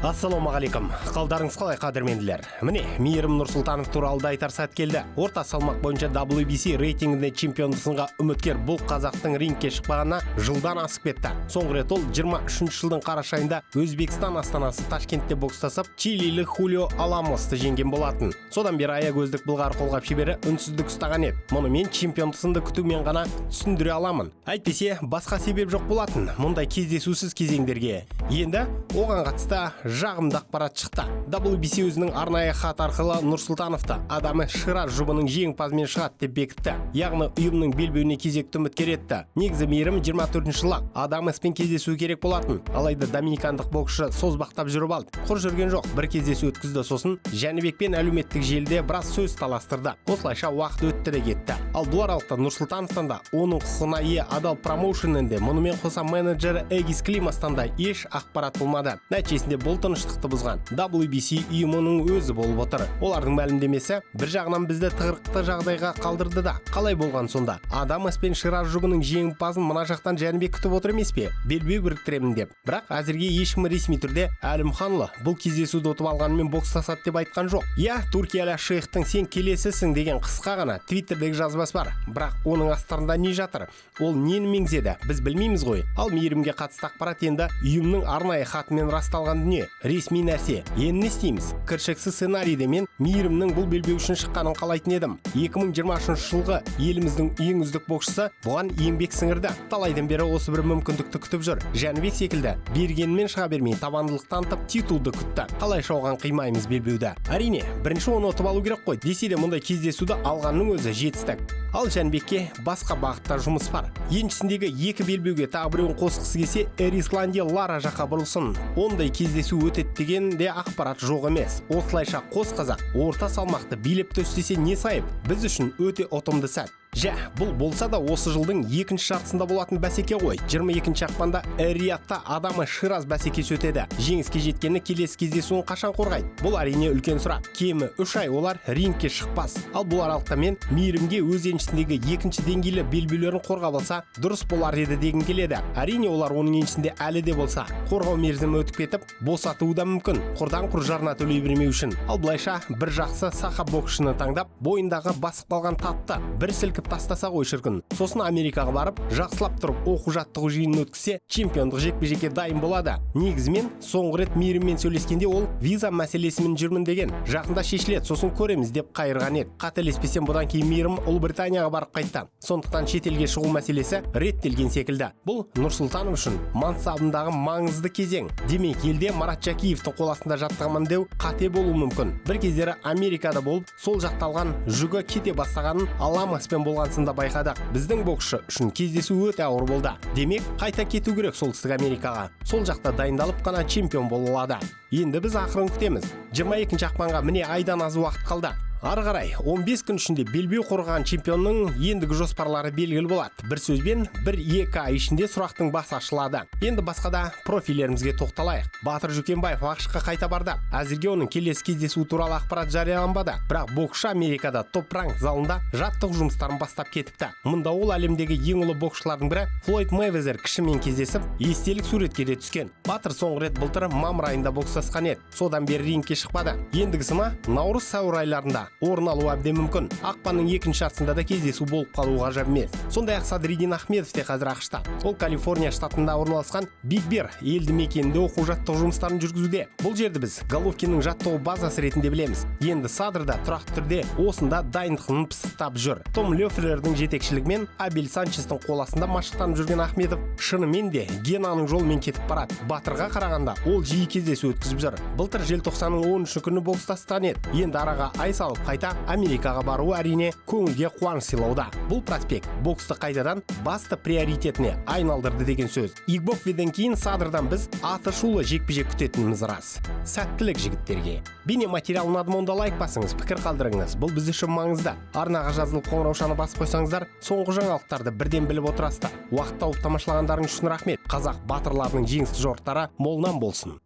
Ассалаумағалейкум, қалдарыңыз қалай, қадірменділер? Міне, Мейірім Нұрсұлтанов туралы да айтар сәт келді. Орта салмақ бойынша WBC рейтингінде чемпиондық сынға үміткер бұл қазақтың рингке шықпағанына жылдан асып кетті. Соңғы рет ол 23 жылдың қараша айында Өзбекстан астанасы Ташкентте бокстасып, чилилік Хулио Аламосты жеңген болатын. Содан бері аягөздік былғары қолғап шебері үнсіздік ұстаған еді. Мұны мен чемпиондық сынды күтумен ғана түсіндіре аламын. Әйтпесе басқа себеп жоқ болатын мұндай кездесусіз кезеңдерге. Енді оған қатысты жағымды ақпарат шықты. WBC өзінің арнайы хат арқылы Нұрсұлтановты Адамес Шираз жұбының жеңімпазымен шығады деп бекітті. Яғни ұйымның белбеуіне кезекті үміткер етті. Негізі Мейірім 24 жылы Адамеспен кездесу керек болатын. Алайда доминикандық боксшы созбақтап жүріп алды. Құр жүрген жоқ, бір кездесу өткізді, сосын Жәнібекпен әлеуметтік желіде біраз сөз таластырды. Осылайша уақыт өтті де кетті. Ал бұл аралықта Нұрсұлтановтан да, оның құқығына ие Адал Промоушеннен де, мұнымен қоса менеджері Эгис Климастан да еш ақпарат болмады. Нәтижесінде бұл тыныштықты бұзған WBC ұйымының өзі болып отыр. Олардың мәлімдемесі бір жағынан бізді тығырықты жағдайға қалдырды да. Қалай болған сонда? Адамес пен Шираз жұбының жеңімпазын мына жақтан Жәнібек күтіп отыр емес пе? Белбеу біріктіремін деп. Бірақ әзірге ешкім ресми түрде Әлімханұлы бұл кездесуді ұтып алғанымен бокстасады деп айтқан жоқ. Иә, Турки Әл Шейхтің «сен келесісің» деген қысқа ғана Твиттердегі жазбасы бар. Бірақ оның астарында не жатыр? Ол нені меңзеді? Біз білмейміз ғой. Ал Мейірімге қатысты ақпарат енді ұйымның арнайы хатымен расталған дүние. Ресми нәрсе. Енді не істейміз? Кіршіксіз сценарийде мен Мейірімнің бұл белбеу үшін шыққанын қалайтын едім. 2023 жылғы еліміздің ең үздік боксшысы бұған еңбек сіңірді. Талайдан бері осы бір мүмкіндікті күтіп жүр. Жәнібек секілді бергенмен шыға бермей, табандылық танытып, титулды күтті. Қалайша оған қимаймыз белбеуді? Әрине, бірінші оны ұтып алу керек қой. Десе де, мұндай кездесуді алғанның өзі жетістік. Ал Жәнібекке басқа бағытта жұмыс бар. Еншісіндегі екі белбеуге тағы біреуін қосқысы келсе, Эрисланди Лара жаққа бұрылсын. Ондай кездесу өтеді деген де ақпарат жоқ емес. Осылайша қос қазақ орта салмақты билеп төстесе, не сайып? Біз үшін өте ұтымды сәт. Жә, бұл болса да осы жылдың екінші жартысында болатын бәсеке ғой. 22 ақпанда Риядта Адамес Шираз бәсекесі өтеді. Жеңіске жеткені келесі кездесуін қашан қорғайды? Бұл, әрине, үлкен сұрақ. Кемі 3 ай олар рингке шықпас. Ал бұл аралықта мен Мейірімге өз еншісіндегі екінші деңгейлі белбеулерін қорғап алса, дұрыс болар еді дегім келеді. Әрине, олар оның еншісінде әлі де болса. Қорғау мерзімі өтіп кетіп, босатуы да мүмкін. Құрдан құр жарна төлей бермеу үшін. Ал былайша бір жақсы сақа боксшыны таңдап, бойындағы басып қалған татты бір сілкіп тастаса ғой, шіркін. Сосын Америкаға барып, жақсылап тұрып оқу жаттығу жиынын өткізсе, чемпиондық жекпе-жекке дайын болады. Негізімен соңғы рет Мейіріммен сөйлескенде ол виза мәселесімен жүрмін деген. Жақында шешіледі, сосын көреміз деп қайырған еді. Қателеспесем, бұдан кейін Мейірім Ұлыбританияға барып қайтты. Сондықтан шетелге шығу мәселесі реттелген секілді. Бұл Нұрсұлтанов үшін мансабындағы маңызды кезең. Демек, елде Марат Жакиевтің қол астында жаттығамын деу қате болуы мүмкін. Бір кездері Америкада болып, сол жақта алған жүгі кете бастағанын Аламаспен болған сында байқадық. Біздің боксшы үшін кездесу өте ауыр болды. Демек, қайта кету керек Солтүстік Америкаға. Сол жақта дайындалып қана чемпион бола алады. Енді біз ақырын күтеміз. 22 ақпанға міне айдан аз уақыт қалды. Ары қарай 15 күн ішінде белбеу қорғаған чемпионның ендігі жоспарлары белгілі болады. Бір сөзбен, бір-екі ай ішінде сұрақтың басы ашылады. Енді басқа да профилерімізге тоқталайық. Батыр Жүкембаев АҚШ-қа қайта барды. Әзірге оның келесі кездесуі туралы ақпарат жарияланбады. Бірақ боксшы Америкада Топ Ранк залында жаттығу жұмыстарын бастап кетіпті. Мұнда ол әлемдегі ең ұлы боксшылардың бірі Флойд Мейвезер кішімен кездесіп, естелік суретке де түскен. Батыр соңғы рет былтыр мамыр айында бокстасқан еді. Содан бері рингке шықпады. Ендігі сыны наурыз, сәуір айларында орын алуы әбден мүмкін. Ақпанның екінші жартысында да кездесу болып қалуы ғажап емес. Сондай-ақ Садриддин Ахмедов те қазір АҚШ-та. Ол Калифорния штатында орналасқан Биг Бер елді мекенінде оқу жаттығу жұмыстарын жүргізуде. Бұл жерді біз Головкиннің жаттығу базасы ретінде білеміз. Енді Садр да тұрақты түрде осында дайындығын пысықтап жүр. Том Леффлердің жетекшілігімен Абель Санчестің қол астында машықтанып жүрген Ахмедов шынымен де Генаның жолымен кетіп барады. Батырға қарағанда ол жиі кездесу өткізіп жүр. Былтыр желтоқсанның 13 күні бокстасқан еді. Енді араға ай салып қайта Америкаға баруы, әрине, көңілге қуаныш сыйлауда. Бұл проспект боксты қайтадан басты приоритетіне айналдырды деген сөз. Игбокведен кейін Садрдан біз аты шулы жекпе-жек күтетініміз рас. Сәттілік жігіттерге. Бейне материал ұнады ма, онда лайк басыңыз, пікір қалдырыңыз. Бұл біз үшін маңызды. Арнаға жазылып, қоңыраушаны басып қойсаңыздар, соңғы жаңалықтарды бірден біліп отырасыздар. Уақыт тауып тамашалағандарыңыз үшін рахмет. Қазақ батырларының жеңісті жорықтары молынан болсын.